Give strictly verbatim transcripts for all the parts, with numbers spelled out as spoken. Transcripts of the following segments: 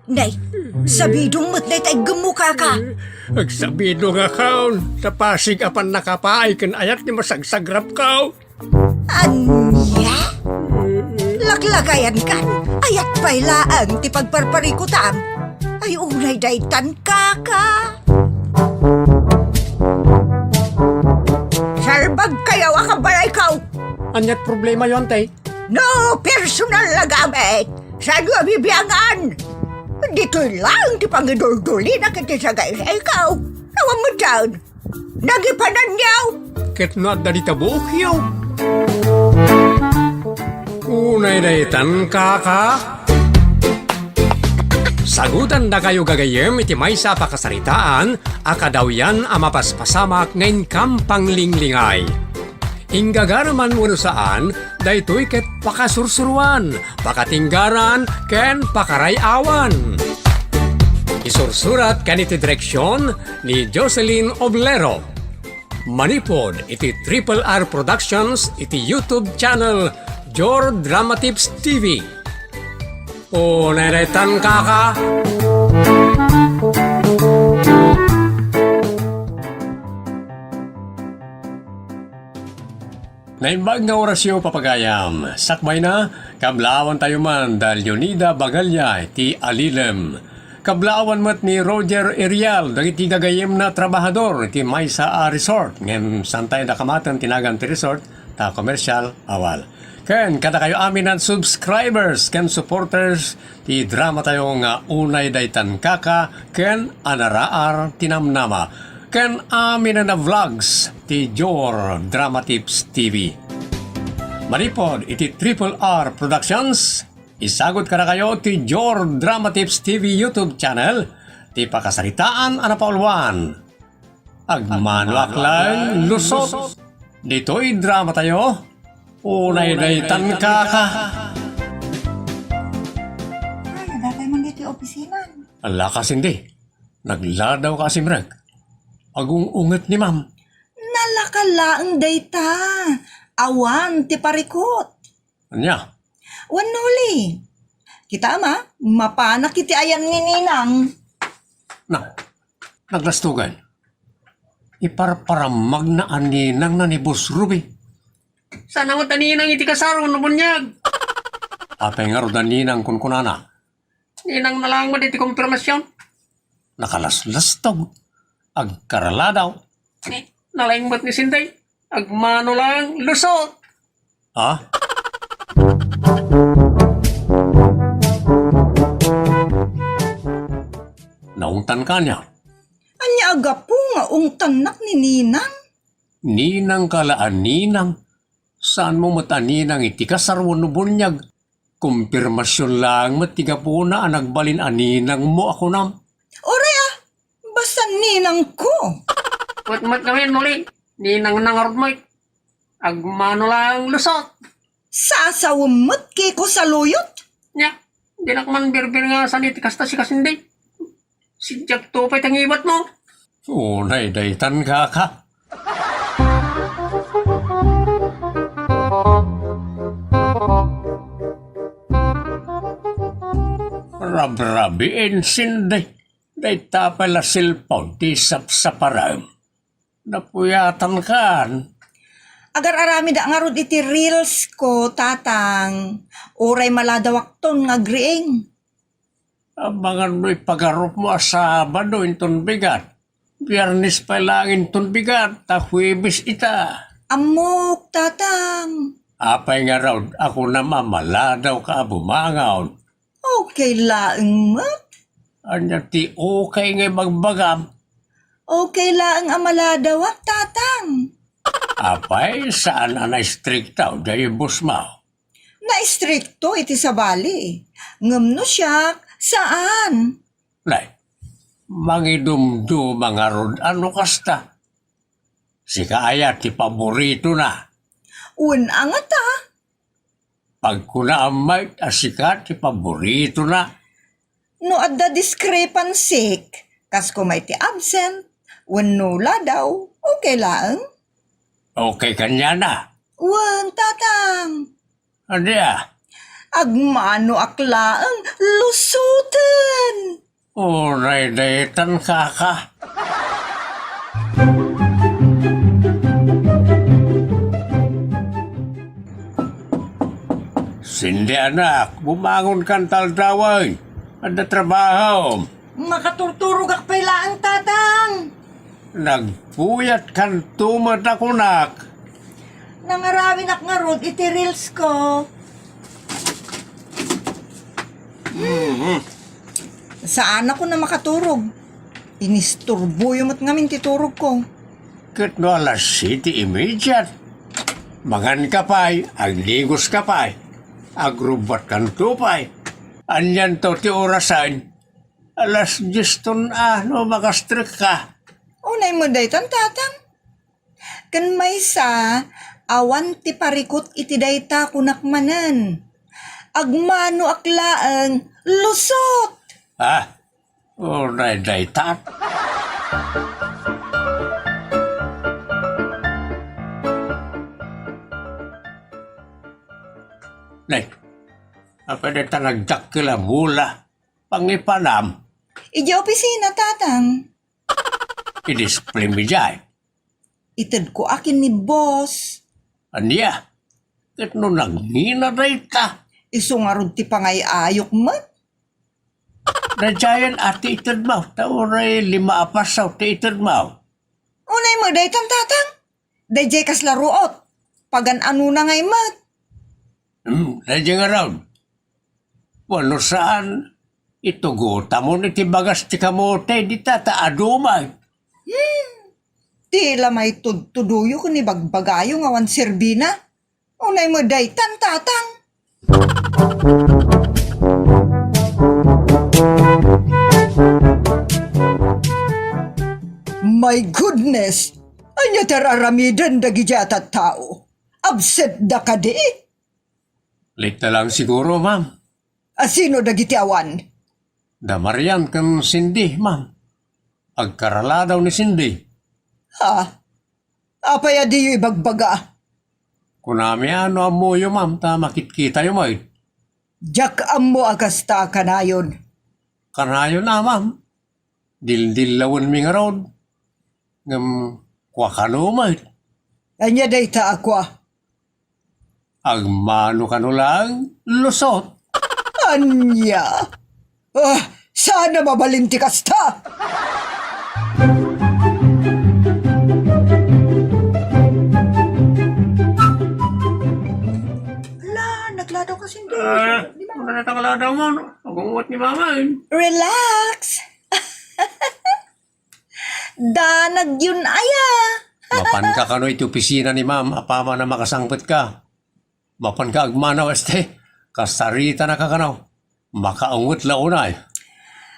Nay, sabidong met dayta iggemmo, kaka. Agsabidong a kaon, ta pasig a pannakapaay ken ayat ti masagsagrapko. Ania? Laklakayankan, ayat pay laeng ti pagparparikutam. Ay, unay daytan, kaka. Salbagkayo a kabalayko. Aniat problemayo, ante? No personal a gamit, saanyo a bibiangan? Ditoy laeng ti pangiduldulina ket ti sagaysayko. Awan met daan. Nagipananyo! Ket no adda dita buokyo. Unay daytan, kaka. Sagutandakayo gagayyem iti maysa a pakasaritaan a kadawyan a mapaspasamak nga inkam panglinglingay. Inggagaraman wenno saan, daytoy ket pakasursuroan, pakatinggaran, ken pakaray-awan. Isursurat ken iti direksion ni Jocelyn Oblero. Manipud iti Triple R Productions iti YouTube channel Jor Dramatips T V. O, nairetan, kaka. Naimbag nga orasyo, papagayam. Sakbayna, kablawan tayo man da Leonida Bagalla ti Alilem. Kablawan met ni Roger Erial dagiti gagayyemna trabahador iti maysa a resort. Ngem saan tayo da kamaten ti nagan ti resort, ta commercial, awal. Ken kadakayo amin a subscribers ken supporters ti drama tayo nga Unay Daytan Kaka ken Anaraar ti Namnama, ken amin a vlogs ti Jor Drama Tips T V. Manipod iti Triple R Productions, isagut kadakayo ti Jor Drama Tips T V YouTube channel, ti pakasaritaan a napauluan. Agmanoak laeng lusot. Ditoy drama tayo. Unay daytan, kaka. Ay, adatay man ditoy opisina. Ala ka, Cindy. Nagladaw ka a simrek. Agung-unget ni ma'am. Nalaka laeng dayta. Awan ti parikot. Ania? Wenno, Uli. Kita, ama, mapanak iti ayan ni Ninang. Na, naglastugan. Iparparamagna a ninangna ni Boss Ruby. Saan a met a ninang iti kasar wenno buniag? Apay ngarud a ninang kunkunana? Ninang na lang met iti konfirmasyon. Nakalaslastog. Agkaraladaw. Ni, nalaing met ni Sinday. Agmano lang, lusot. Ha? Naungtan ka niya? Ania a gapu nga ungtannak ni Ninang? Ninang ka la a ninang. Saan mo met a ninang iti kasar wenno buniag? Kumpirmasion laeng met ti gapuna a nagbalin a ninangmo a kunam. Uray a, basta ninangko. Met, met ngamin, Uli. Ninang na ngarud met. Agmano lang lusot. Sasawem met, Kiko, saluyot. Nya, dinak man birbiringasan iti kasta, sika Sinday. Sidiakto pay ti ngibatmo. Unay daytan, kaka. Rabrabiin, Sinday. Dayta pay la cellphone ti sapsaparem. Napuyatan kan. Agar-aramida ngarud iti reels ko, Tatang. Uray maladawakton nga agriing. Abangan no ipagarupmo a Sabado inton bigat. Biyernes pay laeng inton bigat, ta Huwebes ita. Ammok, Tatang. Apay ngarud a kunam a maladaw ka a bumangon? Okay laeng met. Ania ti okay nga ibagbagam? Okay laeng a maladawak, Tatang. Apay, saan a naistrikto diay boss mo? Naistrikto iti sabali. Ngem no siak, saan. Nay, mangidumduma ngarud a no kasta. Sika aya ti paboritona? Wen a ngata. Pagkunaam met a sika ti paboritona. No adda discrepancy, kas koma iti absent, wenno ladaw, okay laeng. Okay kaniana? Wen, Tatang. Ania? Agmanoak laeng lusoten. Uray daytan, kaka. Cindy, anak, bumangon kan taldaw, ay. Adda trabahom. Makaturturogak pay laeng, Tatang. Nagpuyat kanto met a kunak. Nangarawinak ngarud iti reels ko. Mhm. Saanakon a makaturog. Inisturboyo met ngamin ti turogko. Ket no alas siete y media, manganka pay, agligos ka pay, agrubbat kanto pay. Anianto ti orasen? Alas dies ton a no makastrekka. Unay met daytan, Tatang. Ken maysa, awan ti parikut iti dayta kunak manen. Agmanoak laeng, lusot! Ah, unay dayta. Nay, apay dayta nagdakkel a bola? Pangipanam. Idiay opisina, Tatang. I-display mi diay. Itedko a ken ni boss. Ania? Ket no nangina dayta? Isu ngarud ti pangay-ayok met. Daydiayen a ti itedmo, ta uray lima a pasaw ti itedmo. Unay met daytan, Tatang? Daydiay kasla ruot. Pagan-anona ngay met. Hmm, daydiay ngarud. Wenno saan, itugotamon iti bagas ti kamote dita ta adu met. Hmm. Ti la maitudtudoyo ken ibagbagayo nga awan serbina. Unay met daytan, Tatang. My goodness! Ania ti ar-aramiden dagiti a tattao? Absent da kadi? Late na lang siguro, ma'am. A sino dagiti awan? Da Marian ken Cindy, ma'am. Agkaraladaw ni Cindy. Ha? Apay a diyo ibagbaga? Kunami a no ammoyo, ma'am, ta makitkitayo met. Diak ammo a kasta a kanayon. Kanayon a, ma'am. Dildillawenmi ngarud. Ngem kua kano met. Ania dayta a kua? Agmano kano laeng, lusot. Ania? Ah, saan a mabalin ti kasta? Ala, nagladaw kasi, hindi. Ah, di ba? Ano na takaladaw mo, no? Agungot ni Mama, eh. Relax. Danag yun aya. Mapanka kano iti opisina ni Ma'am, apaman a makasangpetka. Mapanka agmanaw, este, kasaritanaka kano. Makaungot la unay.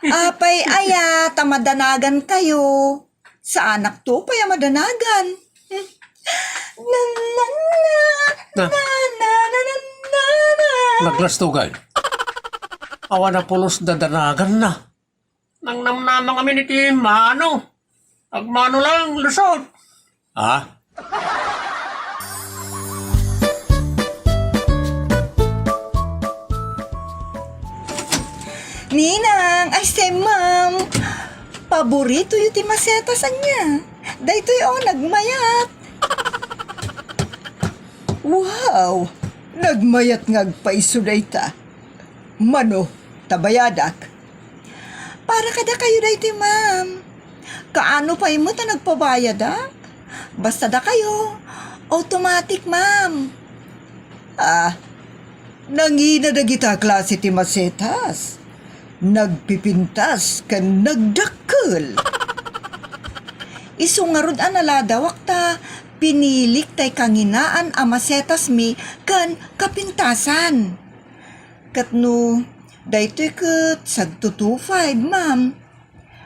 Apay aya, ta madanagan kayo. Saanak to pay a madanagan. Na, na, na, na, na, na, na, na, na. Naglastugay. Awan a pulos dadanagan na. Nangnamnama kami iti mano. Agmano lang, lusot. Ha? Ninang, ay, say, ma'am. Paborito yu ti masetas ania. Daytoy, o, nagmayat. Wow! Nagmayat nga agpayso dayta. Mano, ta bayadak? Para kadakayo daytoy, ma'am. Kaano pay met a nagpabayadak? Basta dakayo, automatic, ma'am. Ah, nangina dagita a klase ti masetas. Nagpipintas ken nagdakkel. Isu ngarud a naladawak ta pinilik tay kanginaan a masetasmi ken kapintasan. Ket no daytoy ket sagto two five, ma'am.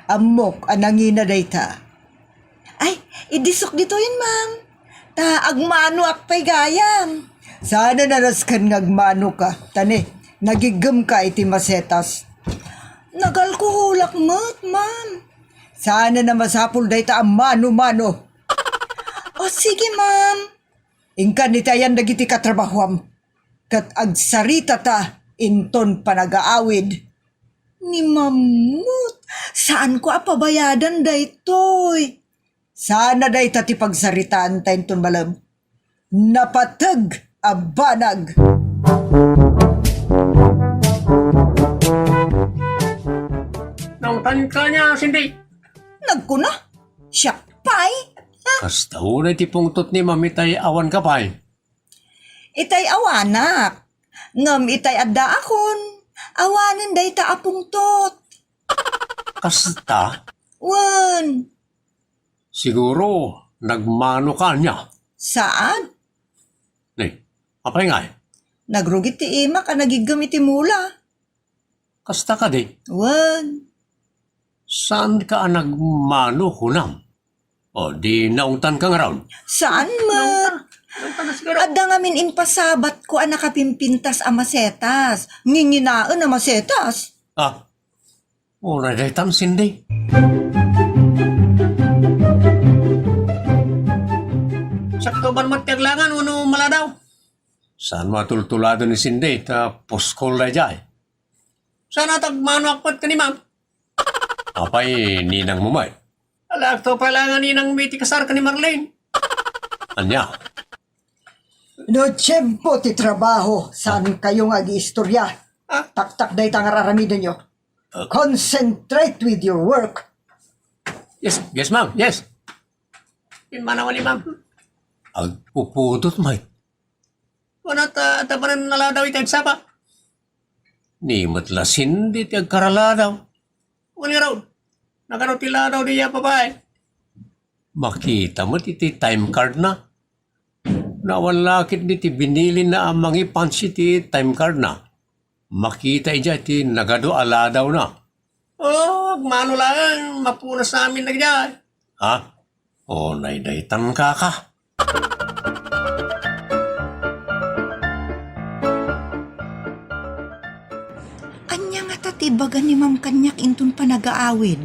Ammok a nangina dayta. Ay, idisok ditoyen, ma'am. Ta agmanoak pay gayam. Saan a nasken nga agmanoka. Ta ne, nagiggemka iti masetas. Nagalkoholak met, ma'am. Saan a masapul dayta a mano-mano. O, sige, ma'am. Inkan iti ayan dagiti katrabahuam. ket agsaritata inton panagaawid. Ni Mamut, saanko a pabayadan daytoy. Sana dayta ti pagsaritaanta inton malem. Napateg a banag. Naungtan ka niya, Cindy? Nagkuna? Siak pay? Kasta unay ti pungtot ni Ma'am itay awan ka pay. Itay awanak. Ngem itay addaakon, awanen dayta a pungtot. Kasta? Wen. Siguro, nagmano ka ania? Saan? Ni, apay ngay? Nagrugit ti imak a nagiggem iti mula. Kasta kadi? Wen. Saan ka a nagmano, kunam? O, di naungtan ka ngarud? Saan met? Naungtan. Naungtan na siguro. Adda ngamin impasabatko a nakapimpintas a masetas. Nginginaen a masetas. Ah, Uray daytan, Cindy. Sakto ban met ti aglangan wenno maladaw? Saan matultulado ni Cindy ta puskol daydiay? Saan a tagmano akpet ken ni Ma'am? Apay ninang mo met? Alakto pay la nga ninang mi ti kasar ken ni Marlene. Ania? No tiempo ti trabaho, saan kayo nga agiistorya? Ah? Taktak dayta nga araramidenyo. Ah. Concentrate with your work. Yes, yes, ma'am. Yes. Pimmanawan ni ma'am. Agpupudot, Mike. Wala ta, ta panan naladaw iti agsapa. Ni met la Cindy ti agkaraladaw. Wen ngarud, nagano ti ladaw diay a babai? Makita met iti time card na. Nawan la ketdi ti binilin na a mangipansi ti time card na. Makita idiay ti nagadu a ladaw na. Oh, agmano laeng, mapunas amin dagdiay. Ha? Unay daytan, kaka. Ania ngata ti ibaga ni Ma'am kaniak inton panagaawid?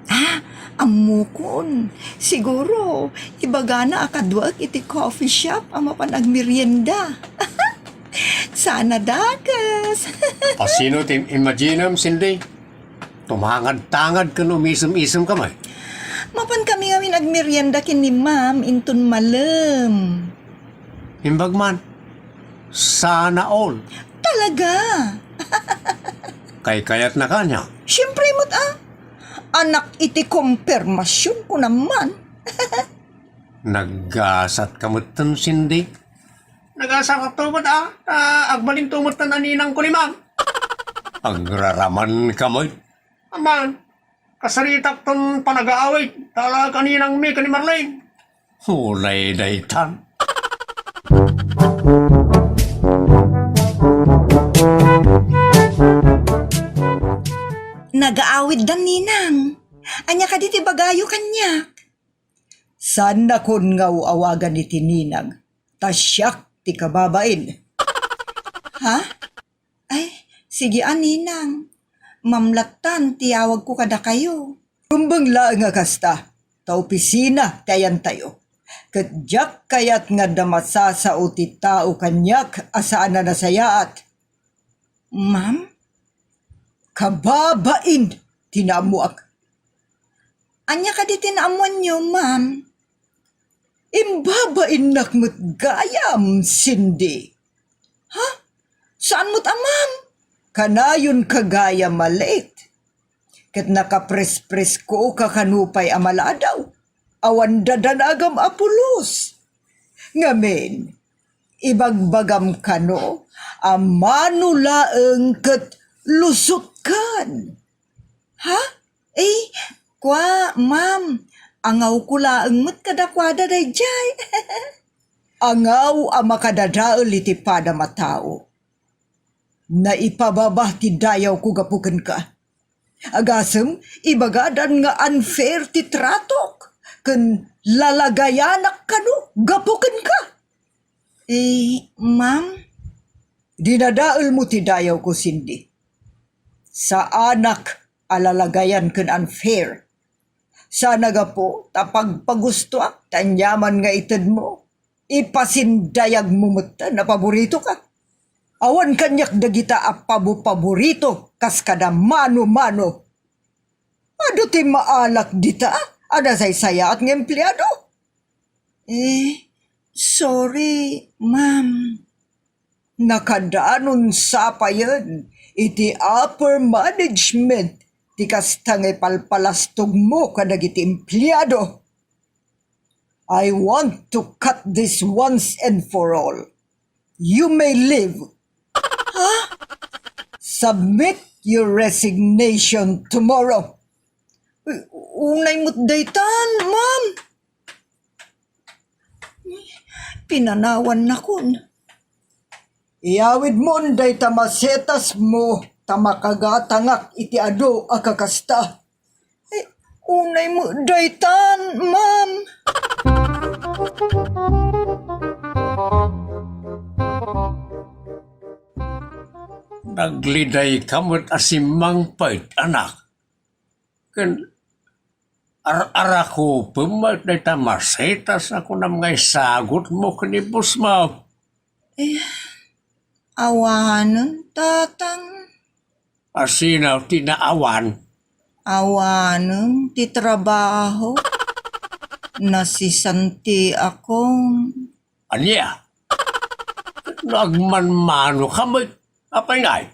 Ah, ammokon. Siguro, ibagana a kaduaek iti coffee shop a mapan agmerienda. Saan a dakes. Asino ti imaginem, Cindy? Tumangad-tangad ken umisem-isem ka met. Mapan kami ngamin agmerienda ken ni Ma'am inton malem. Imbag man, sana all. Talaga? Kaykayatna kaniak? Siempre met a. Anak iti kompermasion ko naman. Naggasat ka metten, Cindy? Nagasa ka to met, ah? Ah, agbalin to met tan aninang ko ni Ma'am. Agraraman ka met. Aman, kasaritak ton panagaawid, tala kaninang mi kani Marlene. Ulay daytan. Nagaawid dan ninang. Anya kadi ti bagayo kaniak? Saannakon nga aw-awagan iti ninang, ta siak ti kababain. Ha? Ay, sige a, ninang. Mamlattan ti awagko kadakayo. Rumbeng laeng a kasta, ta opisina ti ayantayo. Ket diak kayat nga adda masasao ti tao kaniak a saan a nasayaat. Ma'am? Kababain ti naammoak. Ania kadi ti naammoanyo, ma'am? Imbabainnak met gayam, Cindy. Ha? Saan met a ma'am? Kanayon ka gayam a late. Ket nakaprespresko ka kano pay a maladaw. Awan dadanagam a pulos. Ngamin, ibagbagam kano a mano laeng ket lusotkan. Ha? Eh, kua, ma'am, angawko laeng met kadakuada daydiay. Angaw a makadadael iti padam a tao. Naipababa ti dayawko gapu kenka. Agasem, ibagadan nga unfair ti tratok ken lalagayanak kano gapu kenka. Eh, ma'am? Dinadaelmo ti dayawko, Cindy. Saanak a lalagayan ken unfair. Saan a gapu ta pagpagustoak ti aniaman nga itedmo. ipasindayagmo metten a paboritoka. Awan kaniak dagita a pabo-paborito kas kada mano-mano. Adu ti maalak dita a nasaysayaat nga empleado. Eh, sorry, ma'am. Nakadanon sapayen iti upper management ti kasta nga ipalpalastogmo kadagiti empleado. I want to cut this once and for all. You may leave. Ha? Submit your resignation tomorrow. U-, unay met daytan, ma'am. Pinanawannakon. Iyawidmon dayta masetasmo ta makagatangak iti adu a kakasta. Eh, unay met daytan, ma'am. Naglidayka met a simmangpet, anak. Ken ar-, arakupem met dayta masetas a kunam nga isagutmo ken ni bosmo. Eh, awanen, tatang. Asino ti naawan? Awanen ti trabaho. Nasisantiakon. Ania? No agmanmanoka met, apay ngay?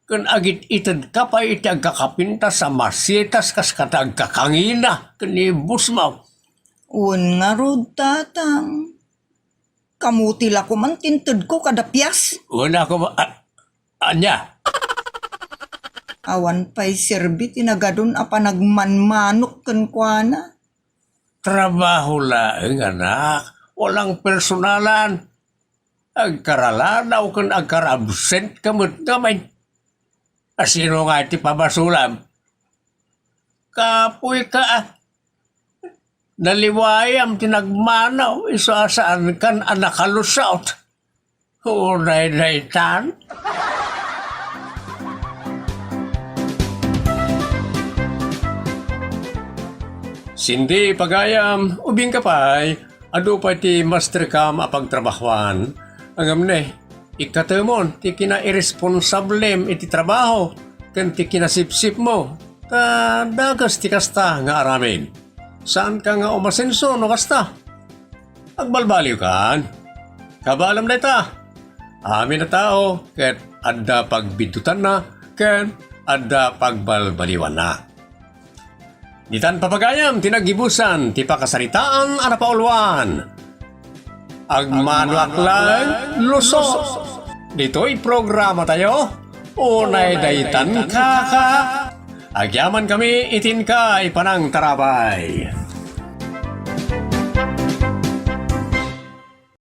Ken agit-itedka pay iti agkakapintas a masetas kas kada agkakangina ken ni bosmo. Wen ngarud, tatang. Kamutilako man ti intedko kada pias. Wen ako ma-, a-, ania? Awan pay serbi ti nagadun a panagmanmanok kenkuana. Trabaho laeng, anak. Walang personalan. Agkaraladaw ken agkarabsent ka met ngamin. Asino nga ti pabasolam? Kapoy ka, ah. Naliwayam ti nagmanaw, isu a saan kan a nakalusot. Unay daytan. Cindy, pagayam, ubing ka pay, adu pay ti masterkam a pagtrabahoan. Ngem ne, ikkatemon ti kinairesponsablem iti trabaho ken ti kinasipsipmo. Ta dakes ti kasta nga aramid. Saanka nga umasenso no kasta? Agbalbaliwkan. Kabaelam dayta. Amin a tao ket adda pagbiddutanna ken adda pagbalbaliwanna. Ditan, papagayam, ti naggibusan ti pakasaritaan a napauluan. Agmanoak laeng, Luzon. Ditoy programatayo, Unay Daytan, Kaka. Agyamankami iti inkay panangtarabay.